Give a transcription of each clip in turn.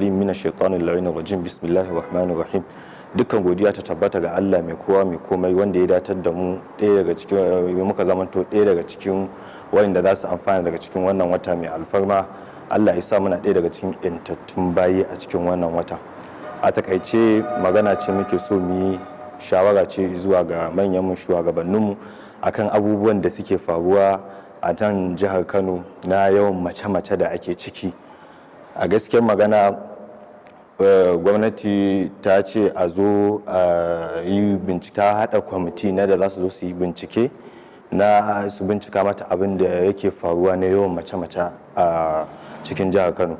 Min shaitanir la'inir rajim. Bismillahir rahmanir rahim. Dukkan godiya ta tabbata ga Allah mai kowa mai komai, wanda ya datar da mu ɗaya daga cikin muka zamanto ɗaya daga cikin wanda za su amfana daga cikin wannan wata mai alfarma. Allah ya sa muna ɗaya daga cikin yantattun bayi a cikin wannan wata. A takaice, magana ce muke so mu yi, shawara ce zuwa ga manyan shugabanninmu akan abubuwan da suke faruwa a nan jihar Kano na yawan mace-mace da ake ciki. A gaskiyar magana, gwamnati ta ce a zo a yi bincike, ta haɗa kwamiti na da za su zo su yi bincike na su bincika mata abin da yake faruwa na yawan mace-mace a cikin jihar Kano.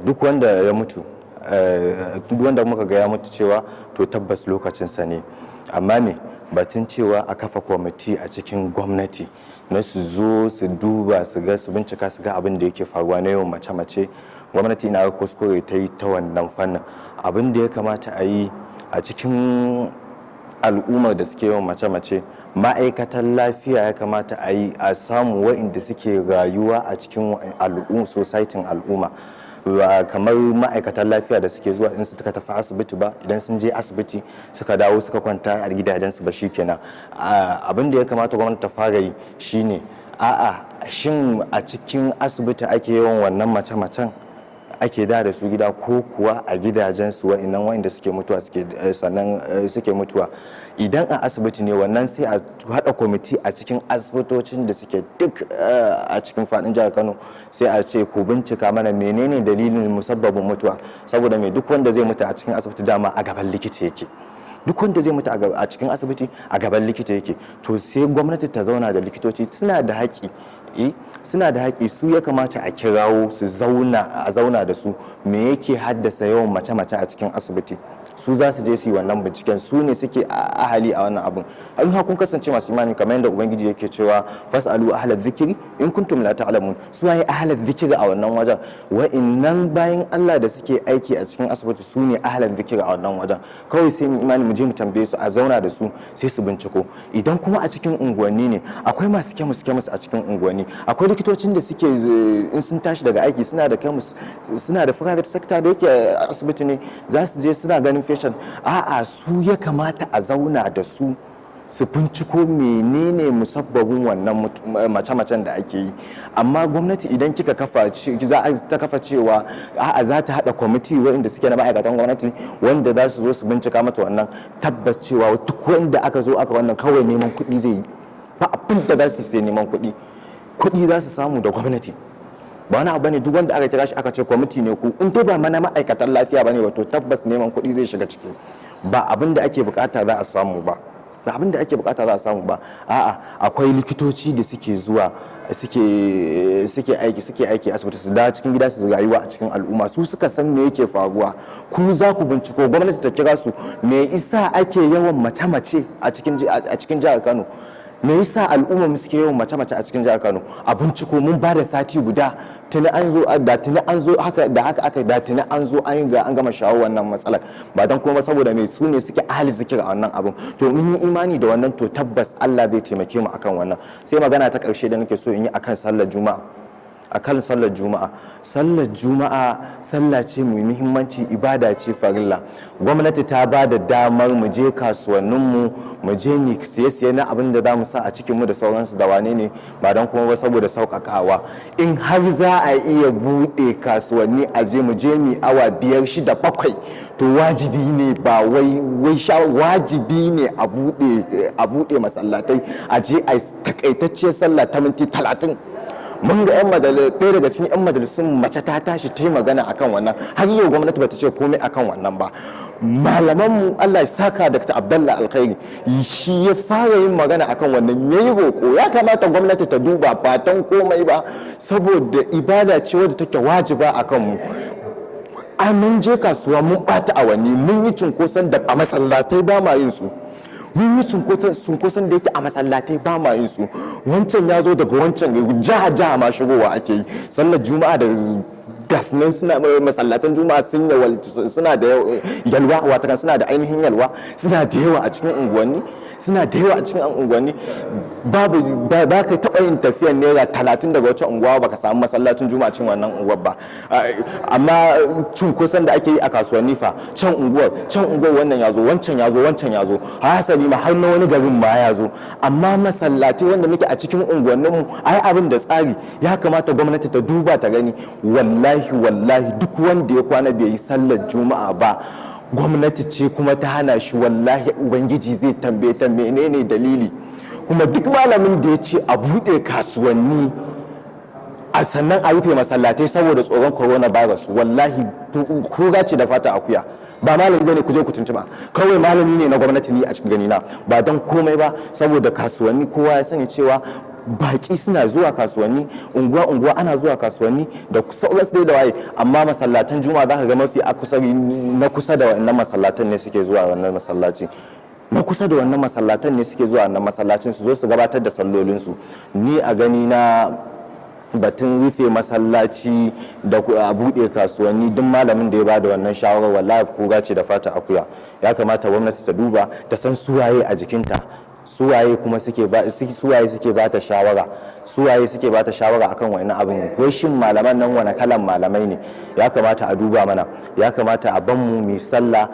Duk wanda ya mutu, duk wanda muka ga ya mutu, cewa to tabbas lokacinsa ne. Amma me batun cewa a kafa kwamiti a cikin gwamnati na su zo su duba, su ga, su bincika, su ga abin da yake faruwa na yawan mace-mace, gwamnati ina ga kuskure ta yi ta wannan fannin. Abin da ya kamata a yi a cikin al'ummar da suke yawan mace-mace, ma'aikatan lafiya ya kamata a yi a samu wa'inda suke rayuwa a cikin society, al'umma, kamar ma'aikatan lafiya da suke zuwa in suka tafi asibiti ba, idan sun je asibiti suka dawo suka kwanta a gidajensu ba, shikenan. Abin da ya kamata gwamnati ta fara yi shine, a'a, shin a cikin asibiti ake yawan wannan mace-macen ake da su gida, ko kuwa a gidajensu wa'annan wa'inda suke mutuwa suke sannan suke mutuwa? Idan a asibiti ne wannan, sai a haɗa kwamiti a cikin asibitocin da suke duk a cikin faɗin jihar Kano, sai a ce ku bincika mana menene dalilin musabbabin mutuwa. Saboda me? Duk wanda zai mutu a cikin asibiti, dama a gaban likita yake. Duk wanda zai mutu a cikin asibiti, a gaban likita yake. To sai gwamnati ta zauna da likitoci, suna da haƙƙi, suna da haƙƙi. Su ya kamata a kirawo su zauna, a zauna da su, me yake haddasa yawan mace-mace a cikin asibiti? Su za su je su yi wannan binciken, su ne suke ahali a wannan abun. In har kun kasance masu imani, kamar yadda Ubangiji yake cewa: "فاسألوا أهل الذكر إن كنتم لا تعلمون." Su waye أهل الذكر a wannan wajen? Wa'innan bayin Allah da suke aiki a cikin asibiti, su ne أهل الذكر a wannan wajen. Kawai sai mu imani mu je mu tambaye su, a zauna da su, sai su binciko. Idan kuma a cikin unguwanni ne, akwai masu kemis kemis a cikin unguwanni, akwai likitocin da suke in sun tashi daga aiki suna da kemis, suna da private sector da yake asibiti ne, za su je suna ganin patient. A'a, su ya kamata a zauna da su, su binciko menene musabbabin wannan mace-macen da ake yi. Amma gwamnati idan kika kafa, za ta kafa cewa a'a, za ta hada kwamiti waɗanda suke na ma'aikatan gwamnati wanda za su zo su bincika mata wannan, tabbas cewa duk wanda aka zo aka wannan, kawai neman kuɗi zai yi. Ba abin da za su sai neman kuɗi. Kuɗi za su samu da gwamnati, ba wani abu ne. Duk wanda aka kira shi aka ce kwamiti ne ku, in dai ba mana ma'aikatan lafiya bane ba, to tabbas neman kuɗi zai shiga ciki. Ba abin da ake bukata za a samu ba, ba abin da ake bukata za a samu ba. A'a, akwai likitoci da suke zuwa suke aiki asibiti, su dawo cikin gida su rayuwa a cikin al'umma, su suka san me yake faruwa. Ku za ku binciko, gwamnati ta kira su, me isa ake yawan mace-mace a cikin jihar Kano? Me yasa al'umma suke yawan mace-mace a cikin jihar Kano? A binciko. Mun ba da sati guda. Tuni an zo da, tuni an zo haka da haka aka da, tuni an zo an ga an gama shawo wannan matsalar. Ba dan kuma saboda me? Su ne suke ahli zikir a wannan abun. To mun yi imani da wannan, to tabbas Allah zai taimake mu akan wannan. Sai magana ta karshe da nake so in yi akan sallar Juma'a. Akan sallar Juma'a, sallar Juma'a sallah ce mai muhimmanci, ibada ce farilla. Gwamnati ta ba da damar mu je kasuwanninmu, mu je ni siye-siye na abin da za mu sa a cikinmu da sauransu da wane ne. Ba don kuma ba, saboda sauƙaƙawa. In har za a iya buɗe kasuwanni a je mu je mu awa 5, 6, 7, to wajibi ne, ba wai wai sha, wajibi ne a buɗe masallatai, a je a takaitacciyar sallah ta minti 30. Mun ga yan majalis, ɗaya daga cikin yan majalisun mace ta tashi ta yi magana akan wannan. Har yau gwamnati bata ce komai akan wannan ba. Malamanmu, Allah ya saka Dr. Abdallah Alkhairi, shi ya fara yin magana akan wannan, yayi roƙo. Ya kamata gwamnati ta duba, ba don komai ba saboda ibada ce wadda take wajiba akan mu. A mun je kasuwa mun ɓata awanni, mun yi cunkoson da a masallatai ba ma yin su. Mun yi cunkoson da yake a masallatai ba ma yin su. Wancan ya zo daga wancan jiha, jiha ma shigowa ake yi sallar Juma'a da gasnan suna. Masallatan Juma'a sun suna da yalwa, watakan suna da ainihin yalwa, suna da yawa a cikin unguwanni. Suna da yawa a cikin unguwanni. Babu ba ka taɓa yin tafiyan naira 30 daga wata unguwa baka samu masallacin Juma'a cikin wannan unguwar ba. Amma cunkoson da ake yi a kasuwanni fa, can unguwar, can unguwar, wannan ya zo, wancan ya zo, wancan ya zo, hasali ma har na wani garin ma ya zo. Amma masallatai wanda muke a cikin unguwanninmu, ai abin da tsari ya kamata gwamnati ta duba ta gani. Wallahi, wallahi, duk wanda ya kwana bai yi sallar Juma'a ba, gwamnati ce kuma ta hana shi, wallahi Ubangiji zai tambaye ta menene dalili. Kuma duk malamin da ya ce a buɗe kasuwanni a sannan a rufe masallatai saboda tsoron coronavirus, wallahi kura ce da fata akuya, ba malami bane. Ku je ku tuntuba kawai, malami ne na gwamnati. Ne a cikin ganina, ba don komai ba saboda kasuwanni, kowa ya sani cewa baki suna zuwa kasuwanni, unguwa unguwa ana zuwa kasuwanni da sauransu dai da waye. Amma masallatan Juma'a za ka ga mafi akusari na kusa da wannan masallatan ne suke zuwa wannan masallaci, na kusa da wannan masallatan ne suke zuwa wannan masallacin su zo su gabatar da sallolinsu. Ni a gani na, batun rufe masallaci da a buɗe kasuwanni, duk malamin da ya bada wannan shawarar, wallahi kura ce da fata akuya. Ya kamata gwamnati ta duba ta san suwaye a jikinta, suwaye kuma suke ba, suwaye suke ba ta shawara, suwaye suke ba ta shawara akan wannan abin. Wai shin malaman nan wani kalan malamai ne? Ya kamata a duba mana, ya kamata a ban mu mu sallah.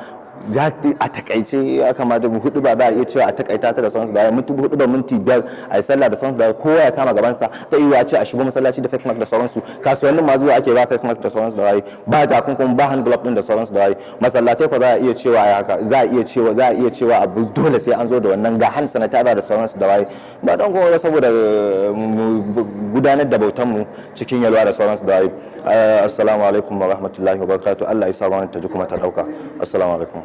A takaice, ya kamata mu hudu ba za a iya cewa a takaita ta da sauransu da mutu hudu ba minti 5 a yi sallah da sauransu da kowa ya kama gabansa. Ta iya ce a shigo masallaci da face mask da sauransu. Kasuwannin ma zuwa ake ba face mask da sauransu da waye, ba takunkun, ba hand glove din da sauransu da waye. Masallatai ko za a iya cewa ya haka, za a iya cewa abu dole sai an zo da wannan, ga hand sanitizer da sauransu da waye, ba don kuma saboda mu gudanar da bautan mu cikin yalwa da sauransu da waye. Assalamu alaikum wa rahmatullahi wa barakatuh. Allah ya sa gwamnati ta ji kuma ta dauka. Assalamu alaikum.